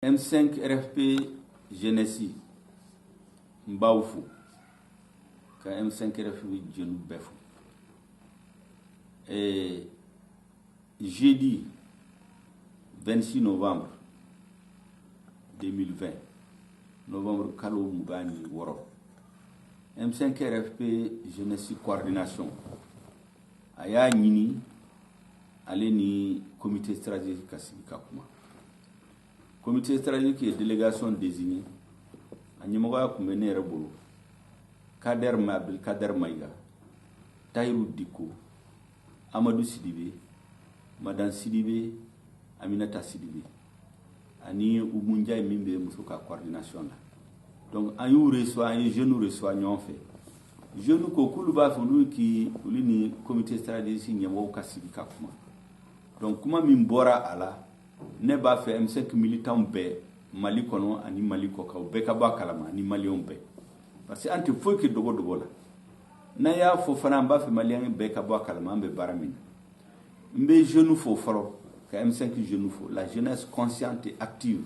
M5 RFP jeunesse, n b'aw fo, ka M5 RFP jeunes bɛɛ fo. Jeudi 26 novembre 2020, novembre kalo 26, M5 RFP jeunesse coordination a y'a ɲini ale ni comité stratégique ka sigi ka kuma. Comité stratégique ye délégation désignée, a ɲɛmɔgɔya tun bɛ ne yɛrɛ bolo, Kader Abdelkader Maïga, Tahiru Diko, Amadou Sidibé, Madame Sidibé, Aminata Sidibé ani Oumou Ndiaye min bɛ muso ka coordination la. Donc an y'u reçoit, an ye jeunes reçoit ɲɔgɔn fɛ. Jeunes ko k'olu b'a fɛ olu k'i olu ni comité stratégique ɲɛmɔgɔw ka sigi ka kuma. Donc kuma min bɔra a la, ne b'a fɛ M5 militants bɛɛ Mali kɔnɔ ani Mali kɔkan, u bɛɛ ka bɔ a kalama, ani Maliyɛnw bɛɛ, parce que an tɛ foyi kɛ dogo dogo la. N'an y'a fɔ fana, an b'a fɛ Maliyɛn bɛɛ ka bɔ a kalama an bɛ baara min na. N bɛ jeunes fo fɔlɔ, ka M5 jeunes fo, la jeunesse consciente et active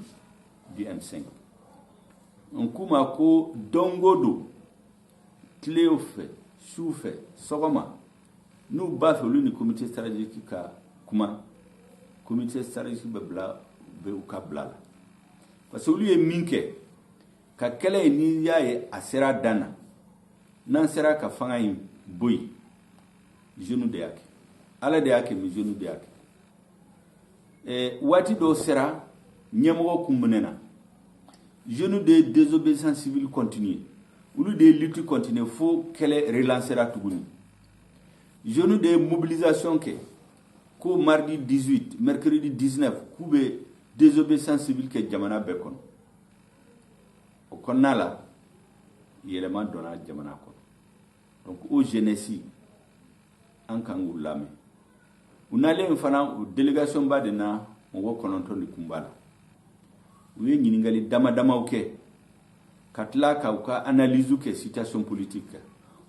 du M5. N k'u ma ko don o don, tile fɛ, su fɛ, sɔgɔma, n'u b'a fɛ olu ni comité stratégique ka kuma, comité stratégique bɛ bila bɛ u ka bila la, parce que olu ye min kɛ ka kɛlɛ in, n'i y'a ye a sera a dan na, n'an sera ka fanga in bɔ yen, jeunes de y'a kɛ. Ala de y'a kɛ, mais jeunes de y'a kɛ. Waati dɔw sera, ɲɛmɔgɔ kun minɛna, jeunes de ye désobéissance civile continuer, olu de ye lutte continuer fo kɛlɛ relancera tuguni. Jeunes de ye mobilisation kɛ ko mardi 18, mercredi 19, k'u bɛ désobéissance civile kɛ jamana bɛɛ kɔnɔ. O kɔnɔna la, yɛlɛma donna jamana kɔnɔ. Donc o jeunesse, an kan k'u lamɛn. U nalen fana, o délégation ba de na, mɔgɔ 9 de kun b'a la. U ye ɲininkali dama damaw kɛ ka tila ka u ka analyse kɛ situation politique kan.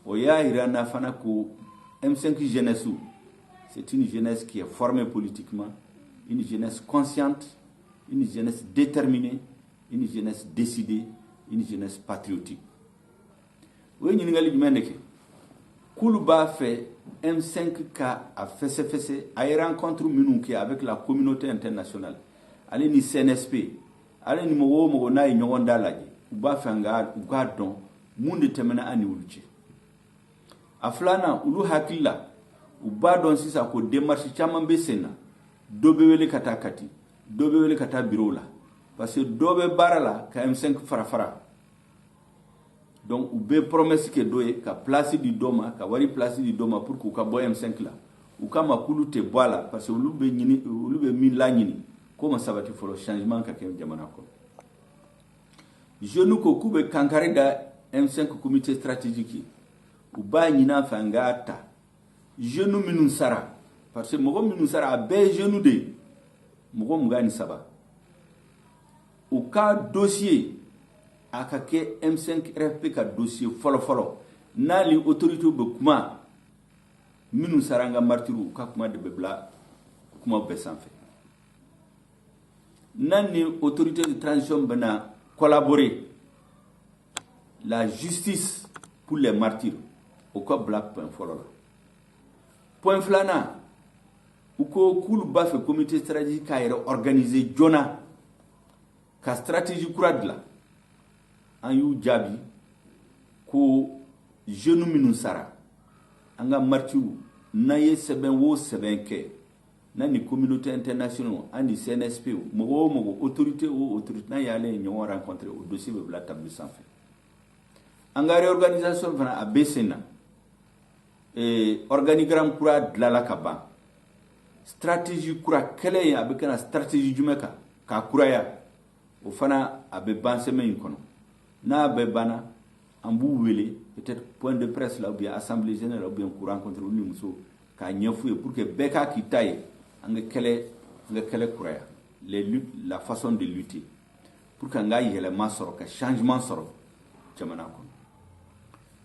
O y'a yira na fana ko M5 jeunesse, c'est une jeunesse qui est formée politiquement, une jeunesse consciente, une jeunesse déterminée, une jeunesse décidée, une jeunesse patriotique. U ye ɲininkali jumɛn de kɛ? K'olu b'a fɛ M5 ka a fɛsɛfɛsɛ, a ye rencontre minnu kɛ avec la communauté internationale, ale ni CNSP, ale ni mɔgɔ o mɔgɔ n'a ye ɲɔgɔn da lajɛ, u b'a fɛ u k'a dɔn mun de tɛmɛna an ni olu cɛ. A filanan, olu hakili la, u b'a dɔn sisan ko démarche caman bɛ sen na, dɔ bɛ wele ka taa Kati, dɔ bɛ wele ka taa bureau la, parce que dɔ bɛ baara la ka M5 fara fara. Donc u bɛ promesse kɛ dɔ ye, ka place di dɔ ma, ka wari place di dɔ ma pour que u ka bɔ M5 la. U kama k'olu tɛ bɔ a la, parce que olu bɛ ɲini, olu bɛ min laɲini k'o ma sabati fɔlɔ, changement ka kɛ jamana kɔnɔ. Jeunes ko k'u bɛ kankari da M5 comité stratégique ye, u b'a ɲini an fɛ an k'a ta jeunes minnu sara, parce que mɔgɔ minnu sara, a bɛɛ ye jeunes de ye, mɔgɔ 23, u ka dossier a ka kɛ M5 RFP ka dossier fɔlɔ-fɔlɔ n'ale autorité bɛ kuma. Minnu sara, an ka martyrs, u ka kuma de bɛ bila kuma bɛɛ sanfɛ. N'an ni autorité de transition bɛna collaborer, la justice pour les martyrs, o ka bila point fɔlɔ la. Point filanan, u ko k'olu b'a fɛ comité stratégique k'a yɛrɛ organiser joona ka stratégie kura dilan. An y'u jaabi ko jeunes minnu sara, an ka martyrs, n'an ye sɛbɛn o sɛbɛn kɛ, n'a ni communauté internationale, an ni CNSP, mɔgɔ o mɔgɔ, autorité o autorité, n'a y'ale ye ɲɔgɔn rencontré, o dossier bɛ bila table sanfɛ. An ka réorganisation fana, a bɛ sen na. Organigramme kura dilanla ka ban, stratégie kura, kɛlɛ in a bɛ ka na stratégie jumɛn kan k'a kuraya, o fana a bɛ ban semaine in kɔnɔ. N'a bɛɛ banna, an b'u wele peut-être point de presse la, ou bien assemblée générale, ou bien k'u rencontrer, olu ni muso, k'a ɲɛf'u ye pour que bɛɛ k'a k'i ta ye, an ka kɛlɛ kuraya, les luttes, la façon de lutter pour que an ka yɛlɛma sɔrɔ, ka changement sɔrɔ jamana kɔnɔ.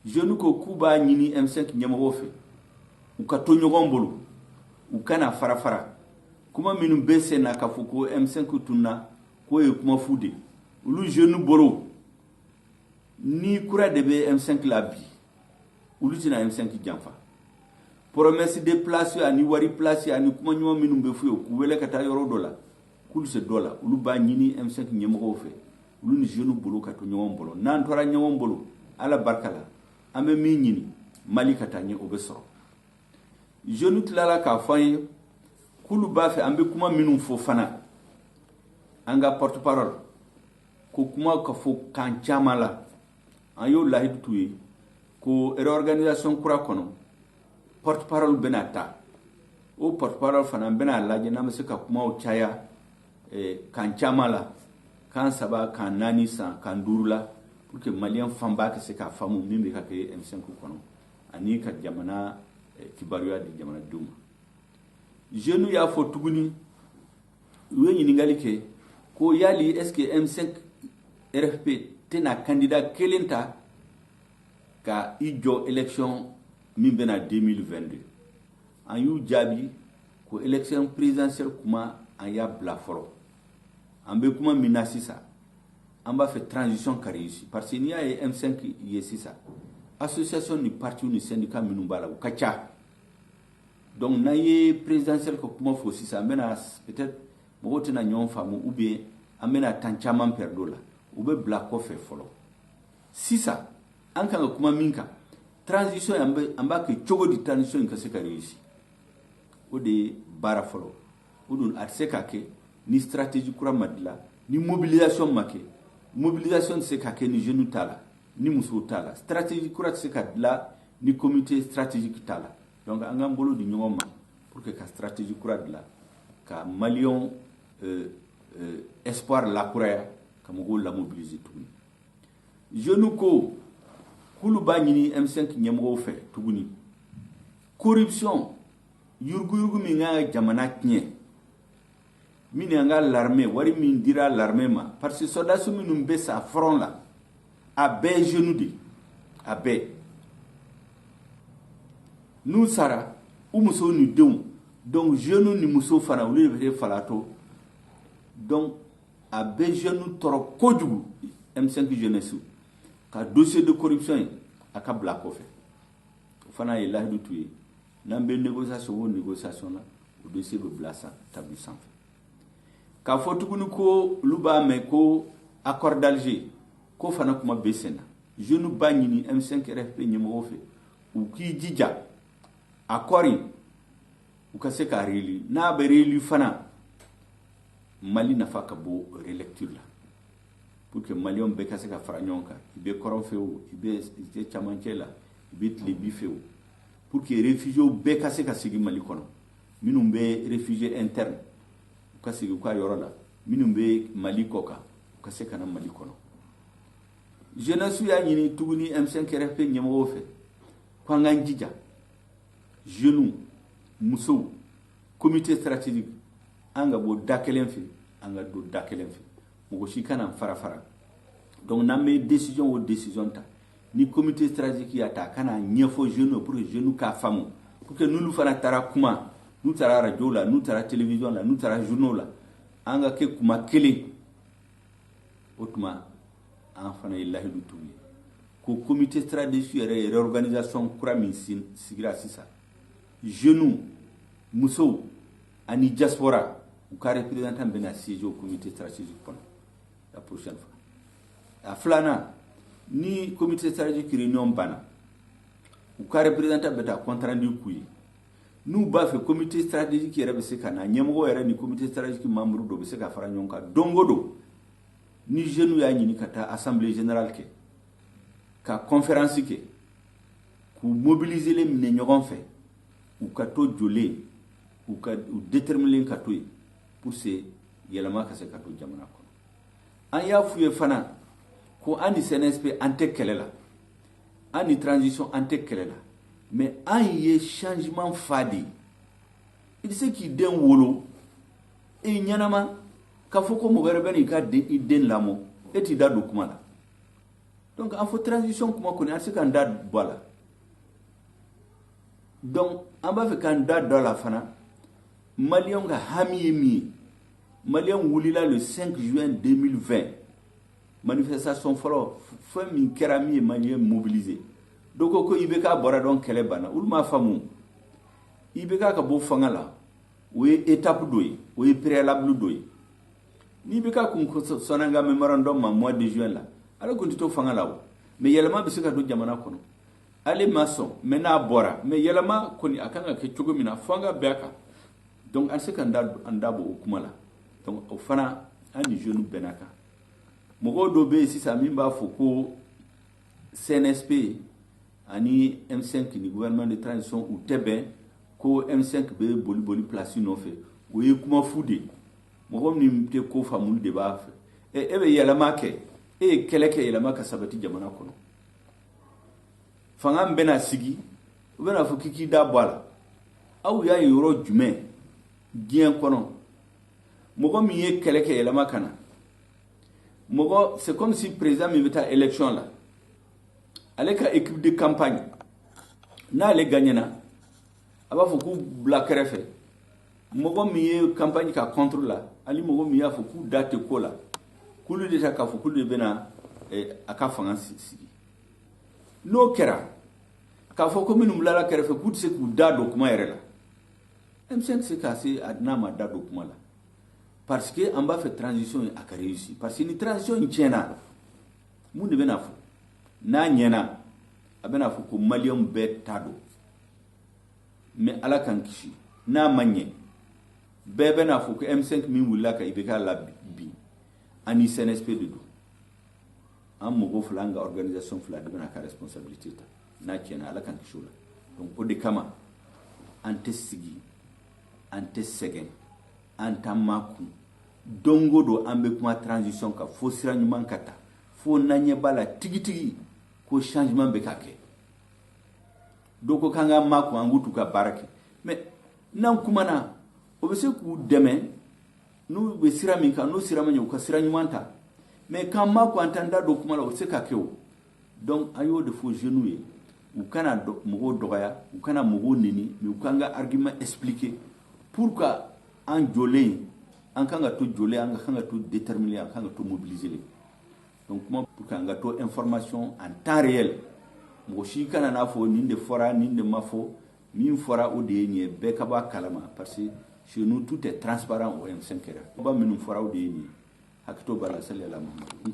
Jeunes ko k'u b'a ɲini M5 ɲɛmɔgɔw fɛ, u ka to ɲɔgɔn bolo, u kana fara fara. Kuma minnu bɛ sen na k'a fɔ ko M5 tunna, K'o ye kuma fu de ye. Olu jeunes bolo, ni kura de bɛ M5 la bi, olu tɛna M5 janfa. Promesse de place ani wari place ani kuma ɲuman minnu bɛ f'u ye k'u wele ka taa yɔrɔ dɔ la, k'olu se dɔ la. Olu b'a ɲini M5 ɲɛmɔgɔw fɛ, olu ni jeunes bolo ka to ɲɔgɔn bolo. N'an tora ɲɔgɔn bolo, Ala barika la, an bɛ min ɲini Mali ka taa ɲɛ, o bɛ sɔrɔ. Jeunes tilala k'a fɔ an ye k'olu b'a fɛ an bɛ kuma minnu fɔ fana, an ka porte parole ko kuma ka fɔ kan caman la. An y'o lahidu t'u ye ko réorganisation kura kɔnɔ, porte parole bɛna ta. O porte parole fana, an bɛna lajɛ n'an bɛ se ka kumaw caya kan caman la, kan saba, kan naani, san kan duuru la, pour que Malien fanba ka se k'a faamu min bɛ ka kɛ M5 kɔnɔ ani ka jamana kibaruya di jamanadenw ma. Jeunes y'a fɔ tuguni, u ye ɲininkali kɛ ko yali est ce que M5 RFP tɛna candidat kelen ta ka i jɔ élection min bɛna 2022? An y'u jaabi ko élection présidentielle kuma, an y'a bila fɔlɔ. An bɛ kuma min na sisan, an b'a fɛ transition ka réussir, parce que n'i y'a ye M5 ye sisan, association ni parti ni syndicat minnu b'a la, u ka ca. Donc n'an ye présidentielle ka kuma fɔ sisan, an bɛna peut-être mɔgɔw tɛna ɲɔgɔn faamu, ou bien an bɛna temps caman perdre o la. U bɛ bila kɔfɛ fɔlɔ. Sisan an kan ka kuma min kan, transition, an b'a kɛ cogo di transition in ka se ka réussir? O de ye baara fɔlɔ. O dun, a tɛ se ka kɛ ni stratégie kura ma dilan, ni mobilisation ma kɛ. Mobilisation tɛ se ka kɛ ni jeunes t'a la, ni musow t'a la. Stratégie kura tɛ se ka dilan ni comité stratégique t'a la. Donc an k'an bolo di ɲɔgɔn ma pour que ka stratégie kura dilan, ka Maliyɛnw espoir lakuraya, ka mɔgɔw lamobiliser tuguni. Jeunes ko k'olu b'a ɲini M5 ɲɛmɔgɔw fɛ tuguni, corruption, yuruguyurugu min kan ka jamana tiɲɛ, min an ka l'armée, wari min dira l'armée ma, parce que soldats minnu bɛ sa front la, a bɛɛ ye jeunes de, a bɛɛ. N'u sara, u musow ni denw, donc jeunes ni musow fana, olu de bɛ falatɔ. Donc a bɛ jeunes tɔɔrɔ kojugu. M5 jeunesse ka dossier de corruption ye, a ka bila kɔfɛ. O fana ye lahidu t'u ye, n'an bɛ négociation o négociation na, o dossier bɛ bila san table sanfɛ. K'a fɔ tuguni ko olu b'a mɛn ko accord d'Alger ko fana kuma bɛ sen na. Jeunes b'a ɲini M5 RFP ɲɛmɔgɔw fɛ, u k'i jija accord in, u ka se k'a relire. N'a bɛ relire fana, Mali nafa ka bon relecture la, pour que Maliyɛnw bɛɛ ka se ka fara ɲɔgɔn kan, i bɛ kɔrɔn fɛ o, i bɛ camancɛ la, i bɛ tilebi fɛ o, pour que réfugiés bɛɛ ka se ka segin Mali kɔnɔ. Minnu bɛ réfugiés interne, u ka segin u ka yɔrɔ la. Minnu bɛ Mali kɔ kan, u ka se ka na Mali kɔnɔ. Jeunesse y'a ɲini tuguni M5 RFP ɲɛmɔgɔw fɛ ko an k'an jija, jeunes, musow, comité stratégique, an ka bɔ da kelen fɛ, an ka don da kelen fɛ, mɔgɔ si kana fara fara. Donc n'an bɛ décision o décision ta, ni comité stratégique y'a ta, a kana ɲɛfɔ jeunes pour que jeunes k'a faamu, pour que n'olu fana taara kuma, n'u taara radio la, n'u taara télévision la, n'u taara journaux la, an ka kɛ kuma kelen. O tuma, an fana ye lahidu t'u ye ko comité stratégique yɛrɛ ye réorganisation kura min sigira sisan, jeunes, musow ani diaspora, u ka représentant bɛna siéger au comité stratégique kɔnɔ la prochaine fois. A filanan, ni comité stratégique réunion banna, u ka représentant bɛ taa compte rendu k'u ye. N'u b'a fɛ, comité stratégique yɛrɛ bɛ se ka na, ɲɛmɔgɔ yɛrɛ ni comité stratégique membre dɔ bɛ se ka fara ɲɔgɔn kan don o don, ni jeunes y'a ɲini ka taa assemblée générale kɛ, ka conférence kɛ, k'u mobiliser minɛ ɲɔgɔn fɛ, u ka to jɔlen, u ka u déterminer ka to yen pour se yɛlɛma ka se ka don jamana kɔnɔ. An y'a f'u ye fana ko an ni CNSP, an tɛ kɛlɛ la, an ni transition, an tɛ kɛlɛ la, mais an ye changement fa de ye. I tɛ se k'i den wolo e ɲɛnama k'a fɔ ko mɔgɔ wɛrɛ bɛ n'i ka i den lamɔ, e t'i da don kuma la. Donc an fɔ transition kuma kɔni, an tɛ se k'an da bɔ a la. Donc an b'a fɛ k'an da don a la fana. Maliyɛnw ka hami ye min ye, Maliyɛn wulila le 5 juin 2020, manifestation fɔlɔ, fɛn min kɛra min ye Maliyɛn mobiliser. Dɔw ko ko IBK bɔra dɔn, kɛlɛ banna. Olu m'a faamu. IBK ka bɔ fanga la, o ye étape dɔ ye, o ye préalable dɔ ye. Ni IBK kun sɔnna an ka mémorandum ma mois de juin la, ale kun tɛ to fanga la o. Mais yɛlɛma bɛ se ka don jamana kɔnɔ. Ale ma sɔn, mais n'a bɔra, mais yɛlɛma kɔni a kan ka kɛ cogo min na, fo an ka bɛn a kan. Donc an se ka an da bɔ o kuma la. Donc o fana, an ni jeunes bɛnna kan. Mɔgɔw dɔw bɛ yen sisan min b'a fɔ ko CNSP ani M5 ni gouvernement de transition u tɛ bɛn, ko M5 bɛ boli boli place nɔfɛ, o ye kuma fu de ye. Mɔgɔ min tɛ ko faamu de b'a fɛ. E bɛ yɛlɛma kɛ, e ye kɛlɛ kɛ yɛlɛma ka sabati jamana kɔnɔ. Fanga min bɛna sigi, u bɛna fɔ k'i k'i da bɔ a la. Aw y'a ye yɔrɔ jumɛn diɲɛ kɔnɔ, mɔgɔ min ye kɛlɛ kɛ yɛlɛma ka na, mɔgɔ, c'est comme si président min bɛ taa élection la, ale ka équipe de campagne, n'ale gagnena, a b'a fɔ k'u bila kɛrɛfɛ, mɔgɔ min ye campagne ka contre la, ani mɔgɔ min y'a fɔ k'u da tɛ ko la, k'olu de ta k'a fɔ k'olu de bɛna a ka fanga sigi. N'o kɛra, k'a fɔ ko minnu bilala kɛrɛfɛ k'u tɛ se k'u da don kuma yɛrɛ la, M5 tɛ se k'a se n'a ma da don kuma la, parce que an b'a fɛ transition in a ka réussir. Parce que ni transition in tiɲɛna, mun de bɛna fɔ? N'a ɲɛna, a bɛna fɔ ko Maliyɛnw bɛɛ ta don. Mais Ala k'an kisi, n'a ma ɲɛ, bɛɛ bɛna fɔ ko M5 min wulila ka IBK la bi, ani CNSP de don. An mɔgɔ fila, an ka organisation fila de bɛna ka responsabilité ta n'a tiɲɛna. Ala k'an kisi o la. Donc o de kama an tɛ sigi, an tɛ sɛgɛn, an t'an makun. Don o don an bɛ kuma transition kan, fo sira ɲuman ka ta, fo n'an ɲɛ b'a la tigitigi ko changement bɛ ka kɛ. Dɔw ko k'an ka makun, an k'u t'u ka baara kɛ. Mais n'an kumana, o bɛ se k'u dɛmɛ n'u bɛ sira min kan, n'o sira ma ɲɛ, u ka sira ɲuman ta. Mais k'an makun, an t'an da don kuma la, o tɛ se ka kɛ o. Donc an y'o de fɔ jeunes ye, u kana mɔgɔw dɔgɔya, u kana mɔgɔw neni, mais u k'an ka argument expliquer pour que an jɔlen, an kan ka to jɔlen, an kan ka to déterminé, an kan ka to mobiliser. Donc kuma pour que an ka to information en temps réel, mɔgɔ si kana n'a fɔ nin de fɔra, nin de ma fɔ. Min fɔra, o de ye nin ye, bɛɛ ka bɔ a kalama, parce que chez nous tout est transparent au M5 ba minnu fɔra, o de ye nin ye. Hakɛto b'a la. Salila Muhammad.